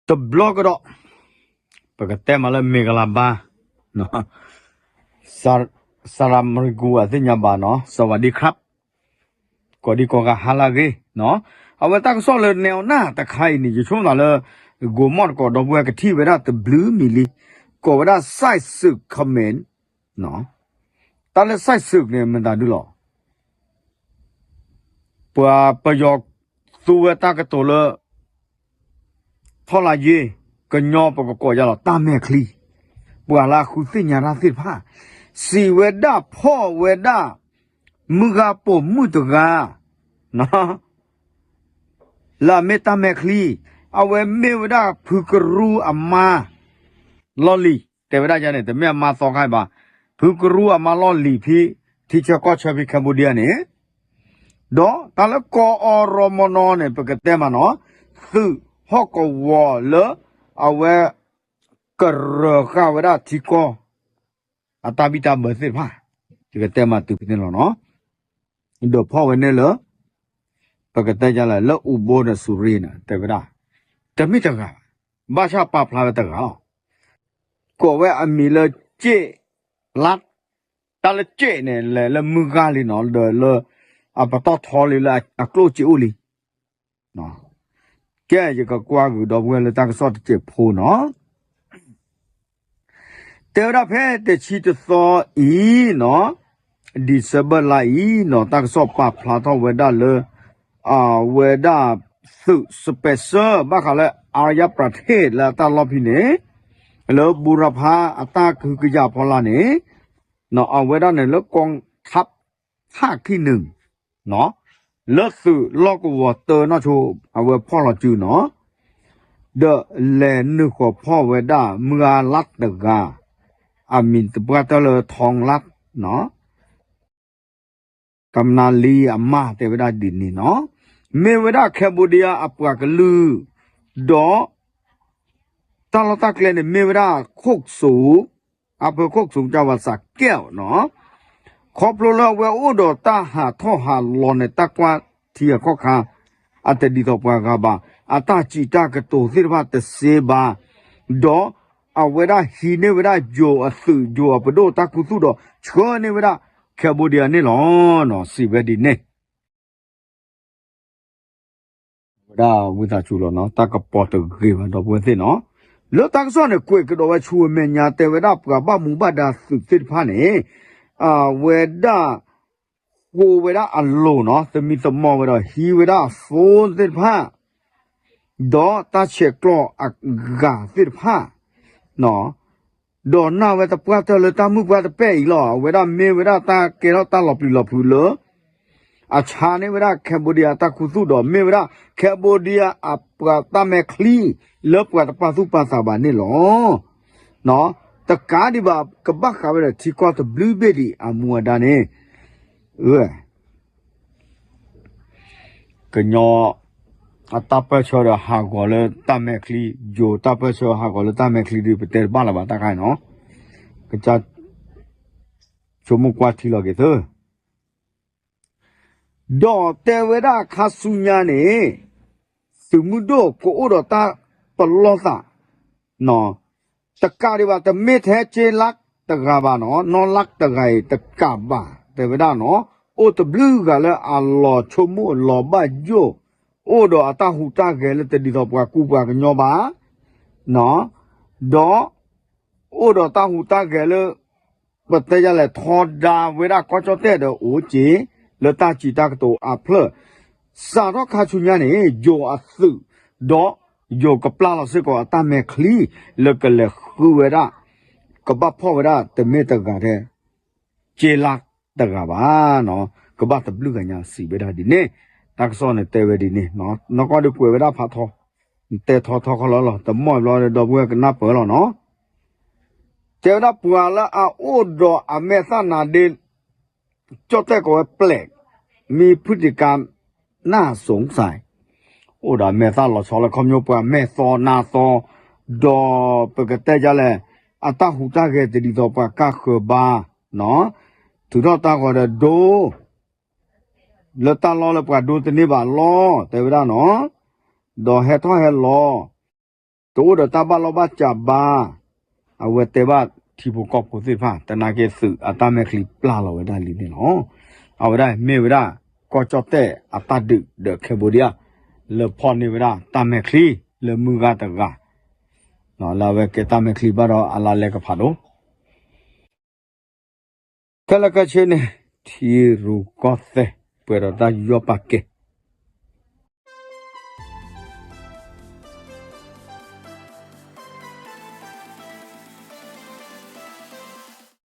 တဘျီကဒီး ပကတဲမးလၢမင်္ဂလာပါ စရမရကူအသ့ၣ်ညါဘၣ်နီၤ สวัสดีครับ ကိးဒံကိးဂၤဟါလၢအဂ့ၤနီၤ အဝဲတၢ်ကစီၣ်လၢနဲအီၤနၢ်တခါအံၤန့ၣ် ယဆိကမိၣ်သးလၢ ကိးမီၣ်တကိးဒီပုၢ်ဝဲၢ်ကထံၣ်ဝဲဒၣ်တဘျုးမံၤလံ ကိးဝဲဒၣ် စဲးစူးခမဲၣ် တၢ်လၢ စဲးစူး န့ၣ် မတၤဒုလီၤ ပှၤပယီၤသူဝဲတၢ်ကတိၤလၢ ထီၣ်လါယ့ ကညီပကကိးယါလီၤ တၢ်မဲာ်ချံ ပှၤလၢအဃုသ့ၣ်ညါတၢ်သ့ၣ်တဖၣ် စံးဝဲဒၣ်ဖီၣ်ဝဲဒၣ် မုၢ်ဂၤပိာ်မုၣ်တဂၤ လၢအမ့ၢ်တၢ်မဲာ်ချံ အဝဲမ့ၢ်ဝဲဒၣ်ဖုကရူအမါ လီၢ်လံၤ တဲဝဲဒၣ်ယါန့ၣ် တမ့ၢ်အမါသီခါဘၣ် ဖုကရူအမါလီၢ်လံၤဖံ ထံဆၢကီၢ်ဆၢဖံ Cambodia န့ၣ် ဒီးတၢ်လၢကီအီရီမနီၤန့ၣ် ပကတဲမးနီၤ သုးဟီၣ်ကဝီၤလၢ အဝဲ ကရၢဃာ်ဝဲဒၣ်ထံကီၢ် အတၢ်ဘံၣ်တၢ်ဘၢသ့ၣ်တဖၣ် ယကတဲမးတုၤဖဲန့ၣ်လီၤနီၤ ဒီးဖီၣ်ဝဲန့ၣ်လၢ ပကတဲယါလဲၣ် လၢအူဘိဒီးစူၤရ့န့ၣ် တဲဝဲဒၣ် တမ့ၢ်တဂၤဘၣ် ဘၣ်ဆၣ်ပာ်ဖျါဝဲတဂၤလီၤ ကိးဝဲအမံၤလၢ ကၠ့ၣ်လၢ် တၢ်လၢကၠ့ၣ်န့ၣ် လဲၤလၢမုၢ်ဂၤလံနီၤ ဒီးလၢ အပတီၢ်ထီလံလၢအကျိၣ်စ့အိၣ်လံ ကဲ ယကကွၢ်ဂုာ်ဒီပုၢ်ဝဲၢ်လၢတၢ်ကစီၣ်တစဲးဖိနီၤ တဲဝဲဒၣ်ဖဲတဆံတသီအံၤနီၤ December လါအံၤနီၤ တၢ်ကစီၣ်ပာ်ဖျါထီၣ်ဝဲဒၣ်လၢ အဝဲဒၣ်သုး special ဘၣ်ဃးလၢ Arya Pradesh လၢအတၢ်လီၢ်ဖံန့ၣ် လၢဘူရဖးအတၢ်ကဟုကယာ်ဖီလာ်န့ၣ် အဝဲဒၣ်န့ၣ်လၢ กองทัพภาคที่หนึ่ง လၢသုးလီၢ်ကဝီၤတၢနီၢ်ဆိ အဝဲဖီၣ်လီၤစုနီၤ ဒီးလဲၤနုာ်ဃီၤဖီၣ်ဝဲဒၣ်မုၢ်ဂၤလၢ်တဂၤ အမံၤတပှၢ်တၢၢ်လၢ ทองลักษณ์ နီၤ ကမနၤလံအမါ တဲဝဲဒၣ်ဒ်န့ၣ်နီၤ မ့ၢ်ဝဲဒၣ် Cambodia အပှၤကလုာ် ဒီး တၢ်လီၢ်တၢ်ကျဲန့ၣ် မ့ၢ်ဝဲဒၣ်ခိၣ်စူး အဖၢခိၣ်စူး ကၢ်ဝးစးကဲၣ်နီၤ ခီဖျိလၢအဝဲအိၣ်ဒီးတၢ်ဟးထီၣ်ဟးလီၤန့ၣ် တၢ်ကွၢ်ထံအခီၣ်ခါ အတဒ်သိးပှၤဂၤဘၣ် အတၢ်စံးတၢ်ကတိၤသ့ၣ်တဖၣ်တစ့ဘၣ် ဒီးအဝဲဒၣ်ဟံးန့ၢ်ဝဲဒၣ်ယိၤအသုးယိၤအပဒိၣ်တၢ်ခူသူၣ်ဒီး ဆှၢန့ၢ်ဝဲဒၣ် Cambodia န့ၣ်လီၤ. စံးဝဲဒ်န့ၣ် ဝဲဒၣ်ဝံသးစူၤလီၤနီၤ တၢ်ကပီၤတဂ့ၤဘၣ်ဒီပုၢ်ဝဲၢ်သ့ၣ်နီၤ လၢတၢ်ကစီၣ်န့ၣ် ကွဲးကဒီးဝဲဆူအမဲာ်ညါတဲဝဲဒၣ်ပှၤဘၣ်မူဘၣ်ဒါသုးသ့ၣ်တဖၣ်န့ၣ် အဝဲဒၣ် ဃိဝဲဒၣ်အလိၤနီၤ သမံသမိးဝဲဒီးဟံးဝဲဒၣ်အ phone သ့ၣ်တဖၣ် ဒီးတၢ်ဆဲးကျိးအဂၤသ့ၣ်တဖၣ် ဒီးနာ်ဝဲတပှၢ်တၢၢ်လၢတၢ်မုၢ်ပှၢ်တပဲၢ်အံၤလီၤ. အဝဲဒၣ်မ့ၢ်ဝဲဒၣ်တၢ်ကဲထီၣ်တၢ်လီၤပျံၤလီၤဖုးလၢ အဆါန့ၢ်ဝဲဒၣ် Cambodia တၢ်ခူသူၣ်ဒီးမ့ၢ်ဝဲဒၣ် Cambodia အပှၤတၢ်မဲာ်ချံ လၢပှၤတပာ်သူၣ်ပာ်သးဘၣ်န့ၣ်လီၤ. တကးဒံးဘၣ် ကဘၣ်ဃးဝဲဒီးထံကီၢ်တဘျုးဘ့ၣ်ဒံးအမူအဒါန့ၣ် ကညီ အတၢ်ပၢၢ်ဆၢဒီးဟးဂီၤလၢတၢ်မဲာ်ချံ ယိၤတၢ်ပၢၢ်ဆၢဟးဂီၤလၢတၢ်မဲာ်ချံဒီး ပတဲတဘၣ်လၢၤဘၣ်တၢ်ခါအံၤနီၤ ကစၢ် ဆိကမိၣ်ကွၢ်ထံလီၤက့ၤသၢ ဒီးတဲဝဲဒၣ်ခါဆူညါန့ၣ် သုးမုၢ်ဒိၣ်ကအိၣ်ဒီးတၢ်ပလီၢ်သး တကးဒံးဘၣ် တမ့ၢ်ထဲကၠ့လၢ်တဂၤဘၣ်နီၤ နီၢ်လၢ်တဂၤအံၤတကးဘၣ် တဲဝဲဒၣ်နီၤ အိၣ်တဘျုးဂၤလၢအလီၤဆိကမိၣ်လီၤဘၣ်ယိၣ် အိၣ်ဒီးအတၢ်ဟူးတၢ်ဂဲၤလၢတဒ်သိးပှၤကူပှၤကညီဘၣ် ဒီး အိၣ်ဒီးတၢ်ဟူးတၢ်ဂဲၤလၢ ပတဲယၤလဲၣ် ထီဒါဝဲဒၣ်ကီၢ်ကၠီၣ်တဲၣ်ဒီးအိၣ်က့ၤ လၢတၢ်စံးတၢ်ကတိၤအဖျၢၣ် စးထီၣ်ခါဆူညါန့ၣ် ယိၤအသုး ဒီးယိၤကပျၢ်လီၤစ့ၢ်ကီးအတၢ်မဲာ်ချံ လၢကလဲၤဃုဝဲဒၣ် ကဘၣ်ဖီၣ်ဝဲဒၣ်တမ့ၢ်တဂၤထဲ ကၠ့လၢ်တဂၤဘၣ်နီၤ ကဘၣ်တဘျုးဂၤညါစံးဝဲဒၣ်ဒ်န့ၣ် တၢ်ကစီၣ်န့ၣ်တဲဝဲဒ်န့ၣ် နီၢ်ကီၢ်ဒုးကွဲးဝဲဒၣ်ဖးထီ တဲထီထီခီလီၤလီၤ တမီၢ်ဘျီဒီပုၢ်ဝဲၢ်ကနၢ်ပၢၢ်လီၤနီၤ တဲဝဲဒၣ်ပှၤလၢအအိၣ်ဒီးအမဲာ်သၣ်နါဒ့ ကၠီၣ်တဲၣ်ကိးဝဲပျဲး မံဖုတံကါ နၢ်စိၤစဲး အိၣ်ဒီးအမဲာ်သၣ်လီၤဆီလၢခီဖျိပှၤမဲာ်သီနါသီ ဒီးပကတဲယၤလဲၣ် အတၢ်ဟူးတၢ်ဂဲၤတဒ်သိးပှၤကါဃၢၤဘၣ် ထုးထီၣ်တၢ်ဂီၤဒီးဒိ လၢတၢ်လီၢ်လၢပှၤဒိတန့ၢ်ဘၣ်လီၤ တဲဝဲဒၣ်နီၤ ဒီးဟဲထီၣ်ဟဲလီၤ တအိၣ်ဒီးတၢ်ဘၣ်လီၢ်ဘၣ်စးဘၣ်. အဝဲတဲဘၣ်ထံဖိကီၢ်ဖိသ့ၣ်တဖၣ် သနာ်က့သုးအတၢ်မဲာ်ချံပျၢ်လီၤဝဲဒၣ်လံန့ၣ်လီၤ. အဝဲဒၣ်မ့ၢ်ဝဲဒၣ် ကီၢ်ကၠီၣ်တဲၣ်အတၢ်ဒုးဒီး Cambodia လၢဖီၣ်န့ၢ်ဝဲဒၣ်တၢ်မဲာ်ချံလၢမုၢ်ဂၤတဂၤ လၢအဝဲကဲတၢ်မဲာ်ချံဘၣ်ဒီးအလါလဲကဖးဒိၣ် ခဲလၢာ်ခဲဆ့န့ၣ် ထံရူၢ်ကီၢ်သဲး ပှဲၤဒီးတၢ်ယူးယီၣ်ပာ်ကဲ